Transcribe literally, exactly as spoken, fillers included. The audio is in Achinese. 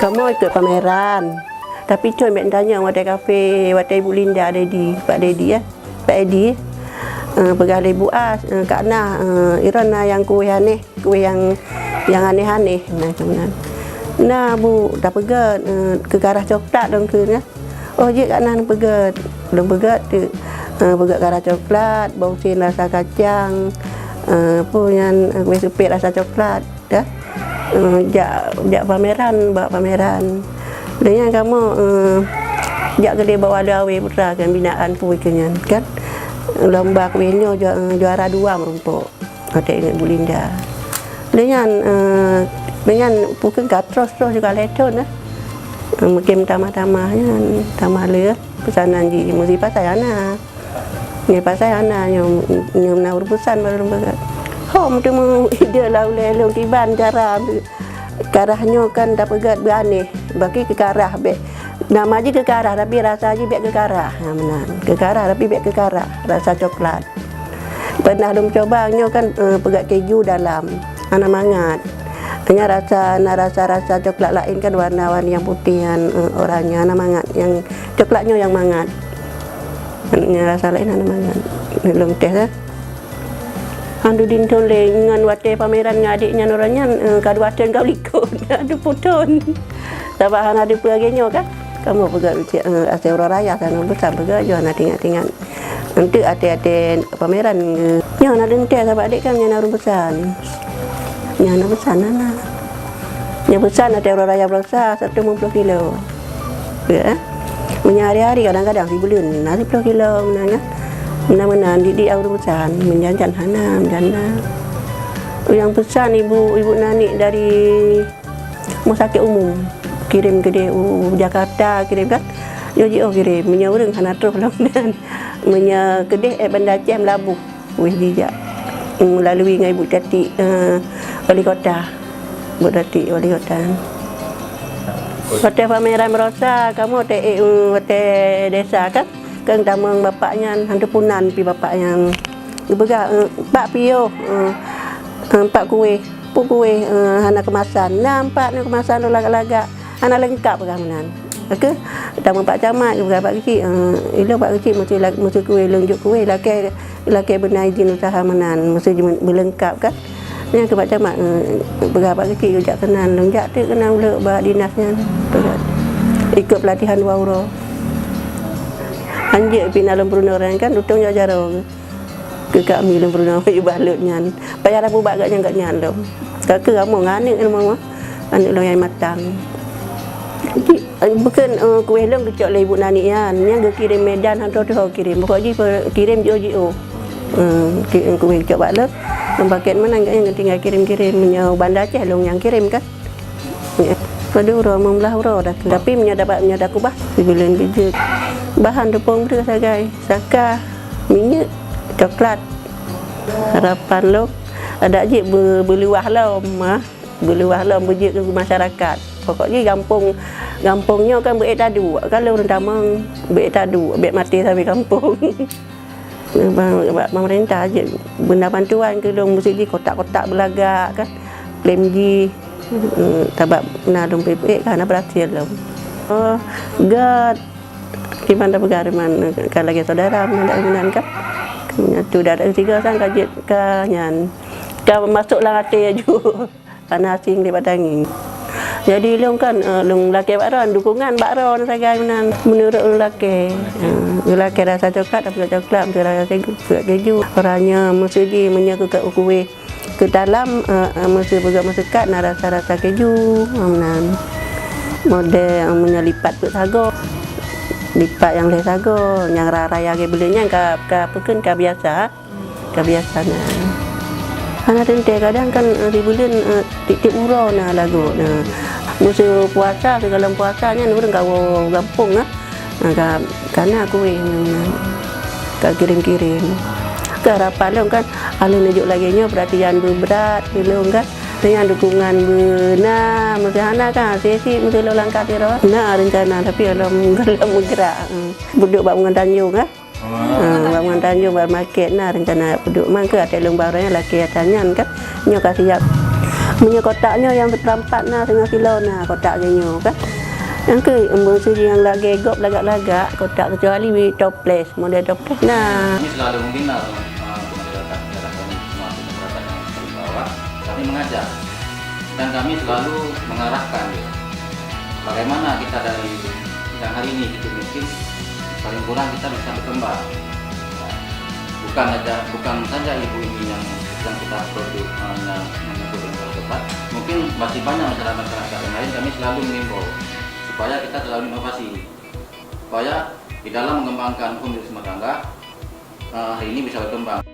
Kamoe ikot pameran, tapi cok bèk tanyong watèe kafe, watèe Ibu Linda, Dedi, Pak Dedi, eh, Pak Edi, eh, peugah lé Bu As, eh, Kak Nah, eh, droeneuh na nyang kueh aneh, kueh nyang, nyang aneh-aneh, na, macam nan. Na, Bu, tapeugèt, eh, keu karah coklat dong kheun, kan? Oh, jeuet Kak Nah, neupeugèt. Lôn peugèt teuk, eh, peugèt karah coklat, bawang sen rasa kacang, eh, peue nyan, eh, kueh seupet rasa coklat, dah. Eh, jak, jak pameran, bak pameran. Lheuh nyan kamoe, eh, jak keudéh bak Walu Awe Putra, kan, binaan peue keu nyan, kan. Lomba kueh nyoe jua-, eh, juara dua meurumpok. Watèe ingat Bu Linda. Lheuh nyan, eh, lheuh nyan pukon ka troh-troh juga lhèe thôn, eh. Eh, mungken tamah-tamah nyan, tamah lé, eh, peusanan jih, meusti pasai hana. Nyoe pasai hana, nyoe, nyoe na ureueng peusan baru lôn peugah. Ho, meuteumé ide lam ulèe lôn kiban cara karah nyoe kan tapeugèt beuaneh, bagi keu karah bèk. Nama jih keu karah, tapi rasa jih bèk keu karah. Ha, meunan. Keu karah, tapi bèk keu karah, rasa coklat. Pernah lôn cuba nyoe kan, eh, peugèt keju dalam, hana mangat. Hanya rasa, na rasa-rasa coklat laén kan, warna-warni nyang putih nyan, eh, oranye, hana mangat. Nyang coklat nyoe nyang mangat. Nyang rasa laén hana mangat. Lôn teh, eh. Han dudin thôn lé ngon watèe pameran ngon adék nyan, uroe nyan, eh, ka dua thôn ka likot. Aduh, putôn. Sabab hana teupeue lagèe nyoe kan. Kamoe peugah cit, eh, asai uroe raya, asai uroe peusan peugah, jih hana teuingat-teuingat. Enteuk até-até pameran, eh, nyoe na teuntèe sabab adék kan nyan na ureueng peusan. Nyan na peusan hana. Nyan peusan até uroe raya Baroesa seratus lima puluh kilo. Ya. Meunyoe hari-hari kadang-kadang sibuleuen na siplôh kilo meunan kan. Meunan-meunan dik-dik ureueng peusan, meujan-jan hana, meujan na. Nyang peusan ibu, ibu Nanik dari Rumah sakit umum, kirém keudéh u Jakarta, kirém kan. Nyoe jiôh kirém, meunyoe ureueng hana troh lom nyan. Meunyoe keudéh, eh, Banda Aceh Meulaboh, wéh jijak. Meulalu ngon Ibu Tati, eh, wali kota. Ibu Tati wali kota. Watèe pameran Baroesa, kamoe watèe, eh, watèe desa kan. Keu tamong bapak nyan, han teupeu nan pih bapak nyan. Geupeugah, eh, "Pak, piôh, eh, eh, Pak, kuéh." Peue kuéh, eh, hana keumasan. Na Pak, na keumasan lôn lagak-lagak. Hana leungkap peugah meunan. Oke, tamong Pak Camat, geupeugah Pak Keuchik, eh, ilôn Pak Keuchik meusti la-, meusti kuéh, lôn jok kuéh, lakèe, lakèe beuna izin usaha meunan, meusti jimeu-, meuleungkap kan. Nyan keu Pak Camat, eh, peugah Pak Keuchik, "Ujak keunan, lôn jak teuk keunan ulôn bak dinas nyan." Peugah. Ikot peulatihan dua uroe. Hanjeuet pih na lôn peurunoe nyan kan, utông jak jaroe. Keu kami lôn peurunoe bak lôn nyan. Payah tapeubat gobnyan, gobnyan lom. Ka keu kamoe ngon aneuk lôn, aneuk lôn nyang matang. Jadi, eh, bukon, eh, kuéh lôn geucok lé Ibu Nanik nyan, nyan geukirém Medan, han troh-troh kirém. Pokok jih pe-, kirém jiôh-jiôh. Eh, ki-, kuéh geucok bak lôn, lôn pakèt meunan, gobnyan geutinggai kirém-kirém. Meunyoe Banda Aceh lôn nyang kirém kan. Ya. Padum uroe, limong blah uroe dah. Tapi meunyoe dapat, meunyoe dah kubah, sibuleuen beujeuet. Bahan teupông breueh sagai, saka, minyeuk, coklat. Harapan lôn, adak jih beu-, beuluwah lom, ah. Beuluwah lom beujeuet keu masyarakat. Pokok jih gampông, gampông nyoe kan beu-ék taduek. Kan lôn ureueng tamong, beu-ék taduek, bèk maté sabe gampông. Bak, bak pemerintah jeuet beuna bantuan keu lôn, meusti jih kotak-kotak beulagak kan, plem jih, eh, sabab na lôn peuék-peuék ka hana beurhasil lom. Oh, gèt, kiban tapeugah, ruman ka lagèe syedara meunan, meunan kan. Meunyoe tu dah tiga sang ka jeuet ka nyan, ka masôk lam até laju. Hana asing di batang ngieng. Jadi lôn kan, eh, lôn lakèe bak droen, dukungan bak droen sagai meunan. Meunurot lôn lakèe, eh, lôn lakèe rasa coklat, rasa coklat, meusti rasa keju, peugah keju. Oranye meusti jih meunyoe keu, keu kuéh keu talam, eh, eh, meusti peugah meuseukat na rasa-rasa keju, meunan. Model, eh, meunyoe lipat peuet sagoe, lipat nyang lhèe sagoe, nyang ra-, raya lagèe buleuen nyan ka, ka peukheun ka biasa. Kebiasaan nyan. Hana teuntèe, kadang kan, eh, sibuleuen, eh, tiep-tiep uroe na lagoe na. Musim puasa, sigohlom puasa nyan ureueng ka woe gampông na. Ka, ka na kuéh nyan, ka kirém-kirém. Keu harapan lôn kan, alèh neujok lagèe nyoe, peuratian beubrat keu lôn kan. Nyan dukungan beuna, meuseuhana kan, sisi meuseuh lôn langkah sidroe. Na reuncana, tapi lom, lom meugrak. Hmm. Peuduek bak Bangunan Tanjong kan. Ah, Bangunan Tanjong bak market na rencana peuduek, man keu até lôn barang nyang lakèe ata nyan kan. Nyoe ka siap. Meunyoe kotak nyoe nyang seupeurempat na, teungoh kilo na kotak geuh nyoe kan. Nyang keu meuseuji nyang lagèe gob lagak-lagak kotak, keucuali toples, model toples na. Kami selalu membina, eh, masyarakat, masyarakat kami, semua masyarakat yang teribawa. Kami mengajak dan kami selalu mengarahkan, ya. Bagaimana kita dari yang hari ini kita miskin, paling kurang kita bisa berkembang. Bukan saja, bukan saja ibu ini yang, yang kita produk, eh, yang menyebut yang terdepan. Mungkin masih banyak masyarakat-masyarakat yang lain, kami selalu mengimbau supaya kita selalu inovasi. Supaya di dalam mengembangkan hukum di rumah tangga, eh, hari ini bisa berkembang.